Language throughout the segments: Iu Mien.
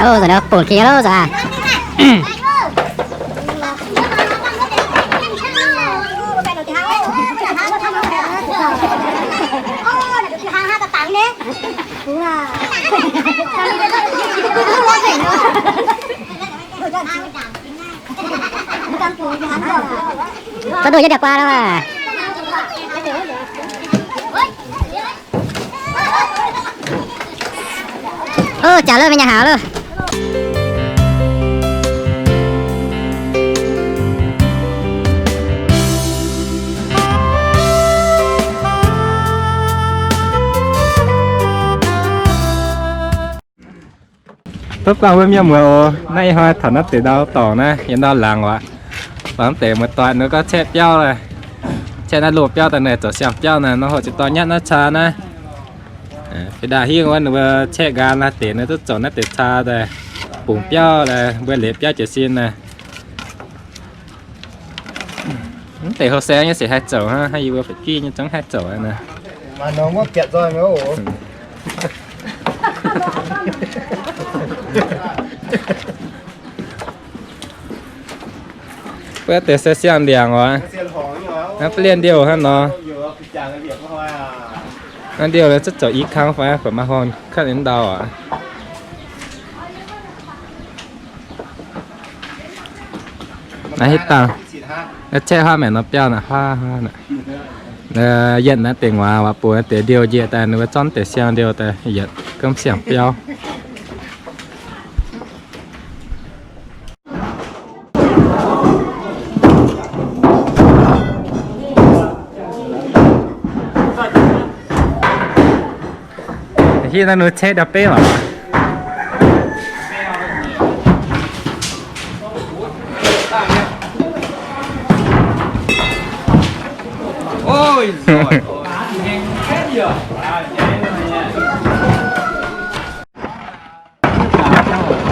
Ov, nzunc nor bungx king aqv loh nzunc aac. Có đuôi nhất đẹp qua đâu à. Ov, jaax lov, mingh nyanc haaix lov. Tov buangh mbuo mienh muoz oc. Naaiv ih hnoi taux naaiv deix ndau dorngc naaiv, yiem ndau laangz oc. Taux naaiv deix muoz-doic ninh gorngv caeqv biauv, caeqv naaiv loz biauv daaih, ninh zoux siang-biauv naaiv, nor hoc ziouc dorh nyatv naaiv caa naaiv. Fih ndaangc hingv wuov ninh mbuo caeqv nqaang naaiv deix, ninh duqv zoux naaiv deix caa daaih bungx biauv, mbuo liuz biauv jiez sin naaiv. Mv deix houh saeng nyei sic haih zoux hnangv, yie mbuo fu'jueiv nyei zungv haih zoux naaiv. Mbuo deix se siang-ndiangc oc. Naaiv ba'lienh ndiouh hnangv nor. Naaiv ndiouh naaiv zuqc zoux i kang fai kuonx maaih horngh cuotv ndau oc. Naaiv hitv dangh, naaiv caeqv huaav maengc nor biauv naaic, huaav, huaav naaic. Yietv naaiv deix nguaaz waac bung naaiv deix ndiouh njiec daaih, ninh mbuo zornv deix siang ndiouh daaih yietc gomv siang-biauv. Hitv naaiv ninh caeqv ndau-beiv oc.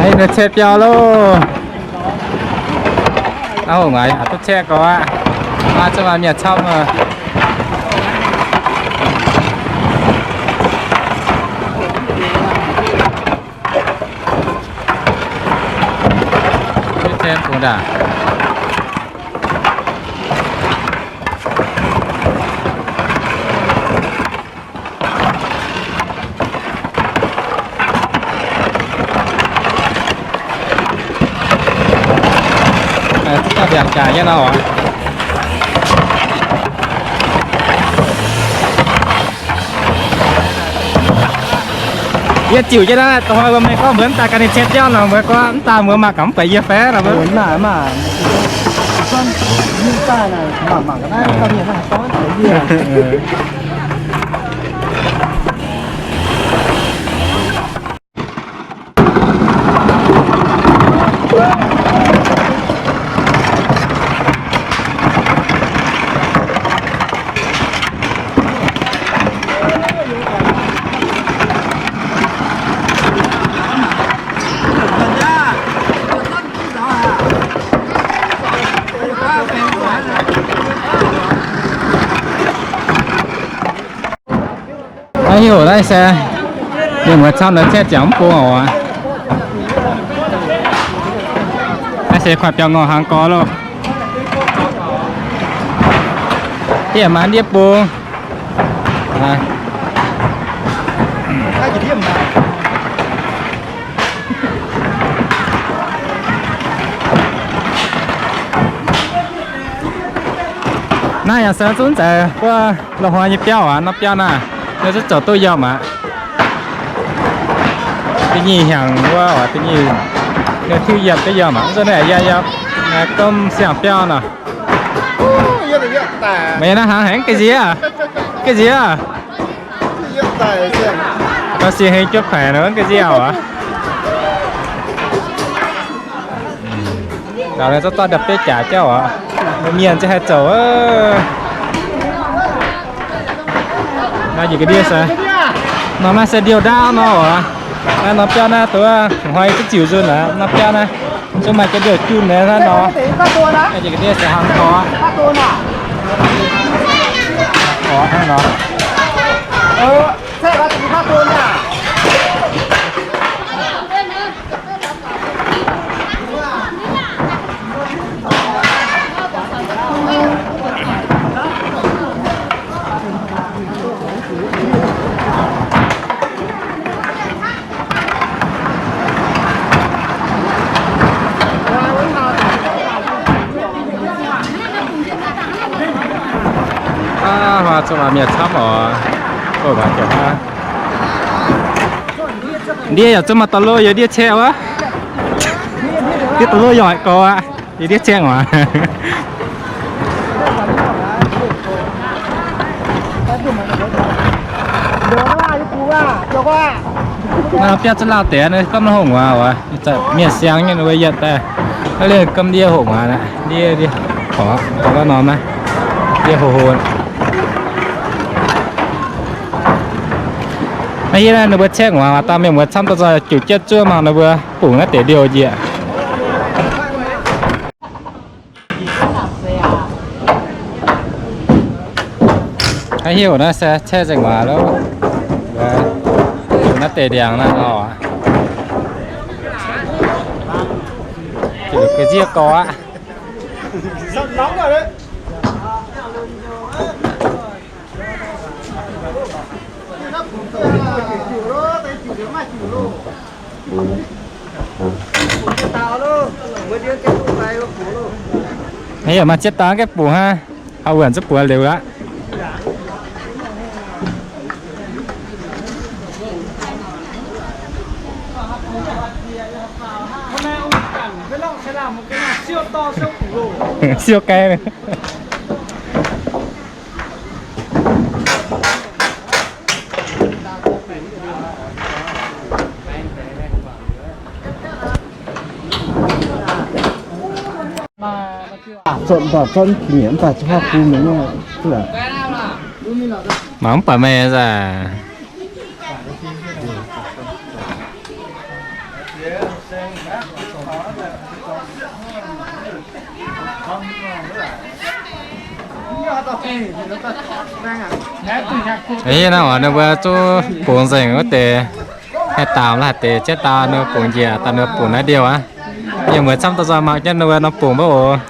Ih, ninh caeqv biauv loh. Ov, ngaax yaac duqv caeqv gorx aqv. Maa zungv maaih mienh camv oc. Duqv caeqv bung ndaangc. Mbiaangc jaax nyei nor oc. Yie ziux jienv naaiv, da'hnoi mbuo mengh gorngv mbuo mv daaih ganh ninh caeqv biauv nor, mbuo gorngv mv daaih mbuo mangc gaax mv buatc yie fai nor. Naaiv heuc naaiv se mienh muoz camv naaiv caeqv ziangx mv bung oc. Naaiv se kuaaiv biauv-ngorh hnaangx gorx loh. Diev maanc ndiev bung. Naaiv yaac se zunv nzengc wuov loz-hnoi nyei biauv aqv. Norm biauv naaiv, ninh zungv zoux duqv yiem aqv. Da'nyeic hnyangx wuov, da'nyeic, ninh tiuv yiem duqv yiem aqv. Nzunc naaiv yaac yiem, gomv siang-biauv nor. Meih naaiv hnangv haaix ga'nziex? Ga'nziex? Ga'nziex hei juov kuaaic nor ga'nziex oc. Ndau naaiv zorqv dorh ndau-beiv jaax jauv oc. Mienh za'gengh haih zoux. Naaiv njiec ga'ndiev se, norm naaiv se ndiouh ndaauv nor oc. Naaiv norm biauv naaiv duqv hnoi duqv ziux nzunc aqv. Norm biauv naaiv zungv maaih jiex ndiouh junh naaiv nor. Njiec ga'ndiev se hnangv gorx. Oc, hnangv nor. แซ่บ แล้วจะมีข้าวโพดเนี่ย Zungv maaih mienh camv oc. Ndiev yaac zungv maaih dauh lov yiem ndiev caeqv wuov. Ndiev dauh lov yaac goux aqv. Yiem ndiev caeqv waac. Naaiv biauv zungv lauh deix, naaiv gamh hungh waac oc. Mienh siang nyei ninh mbuo yietc daaih, naaiv liuz gamh ndiev hungh waac aqv. Ndiev, ndiev, gorngv norm naaiv, ndiev hlo hlo. Naaiv hiuv naaiv ninh mbuo caeqv waac, waac dauh mienh muoz camv dauh zoih juqc jienv zuov mangc ninh mbuo bungx naaiv deix ndiouh njiec. Naaiv hiuv naaiv se caeqv nzengc waac loh. Naaiv deix ndiangx naaiv oc. Ga'nziev gorx aqv. Ih, maaih ziex dauh gaeqv bungx hnangv, hauh wuonc zungv bungx liuz aqv. Siou gai. Mangc mv baac meih aac. Ih, naaiv oc, ninh mbuo zungv bungx nzengc wuov deix, haih daamx la'haic deix, jiex dauh ninh mbuo bungx njiec, dauh ninh mbuo bungx naaiv ndiouh aqv. Yie muoz camv dauh nzoih mangc jienv ninh mbuo norm bungx mbuo oc.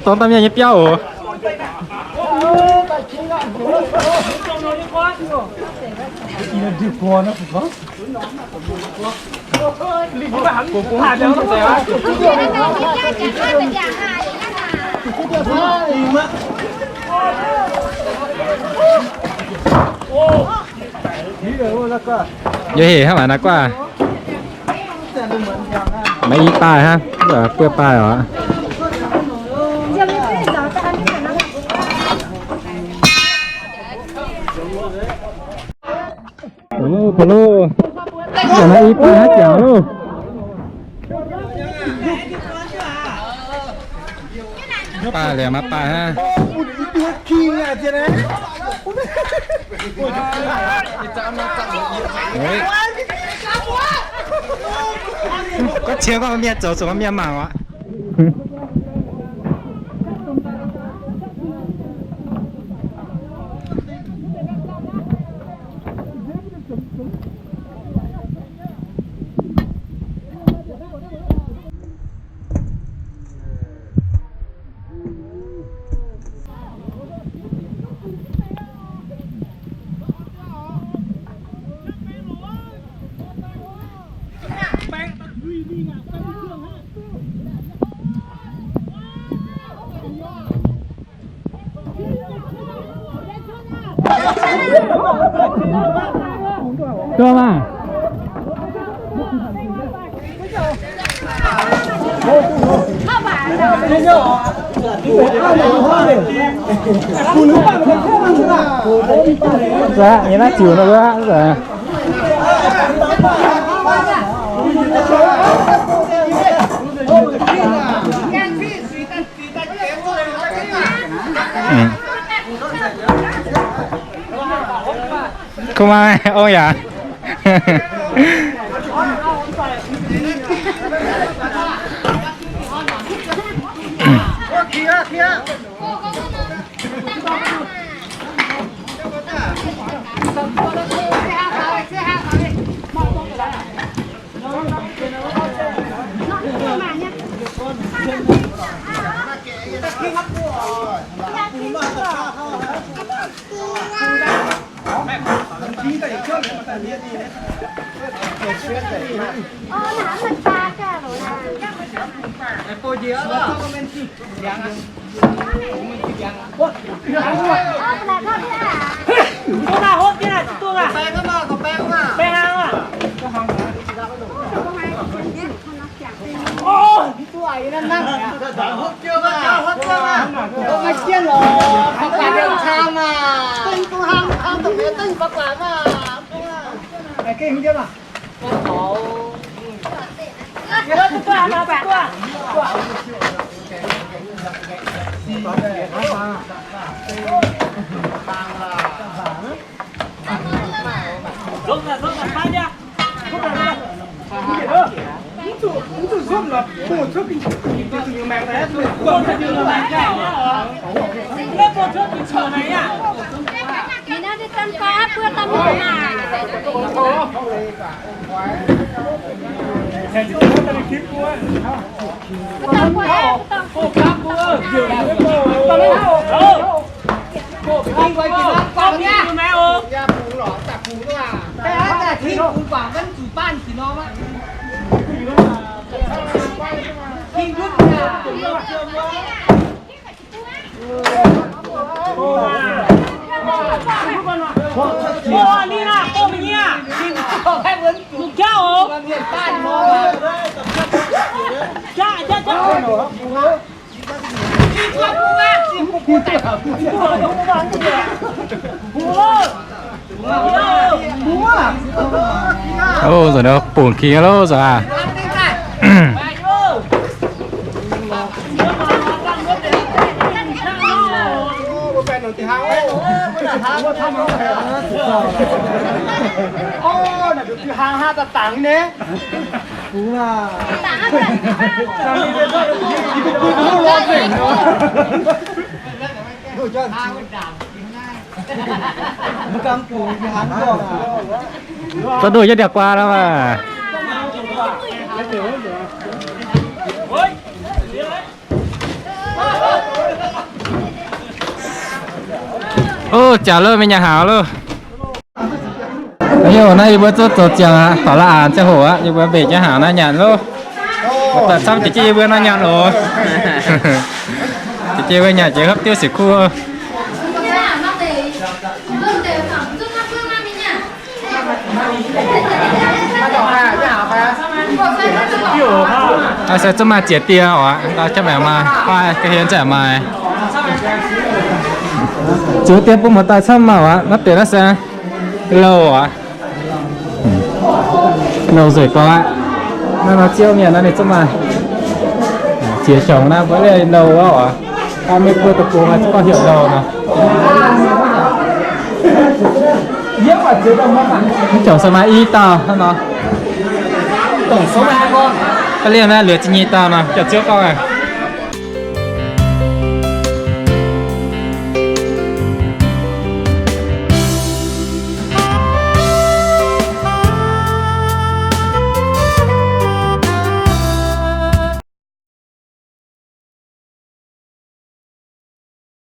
Dorng daaih mienh nyei biauv oc. Yie hec hnangv maaih naaiv guaav. Maiv i daaih hnangv, buov daaih oc. Polo, polo. Naaiv i daaih hnangv jangx loh. Baaih liemh maiv baaih hnangv. Gorngv qiex gorngv mienh zoux zuqc mienh mangc oc. Kuv maaih ong yaac. Ov, nzunc nor bungx king aqv loh nzunc aac. Tov nduqc jienv ndiangx-guaa nor maah. Ov, jaax loh, mingh nyanc hnaangx loh. Ov, naaiv yie mbuo zungv zoux ziangx aqv, taux la'aanx ziangh hoc aqv, yie mbuo mbenc jienv hnaangx naaiv nyanc loh. Daaih camv jiex jienv yie mbuo naaiv nyanc oc. Jiex jienv mbuo nyanc jiex hopv diuv sic kuv. Naaiv se zungv maaih ziex dieh oc, ndau jauv maengc maaih, fai ga'hlen zaeqc maaih. Ziux dieh bun muoz-doic camv maah oc, naaiv deix naaiv se louh oc. Louh nzueic gorx aqv. Naaiv nor ziouv mienh naaiv ninh zungv maaih ziex hiongx naaiv mbuo louh wuov oc. Daaih meih mbuo deic-bung maaih ziex gorngv heuc louh nor. Mv hiongx se maaih i dauh hnangv nor. Da'liemh naaiv liuz zingh nyei dauh nor, jauv-ziouv gorngv.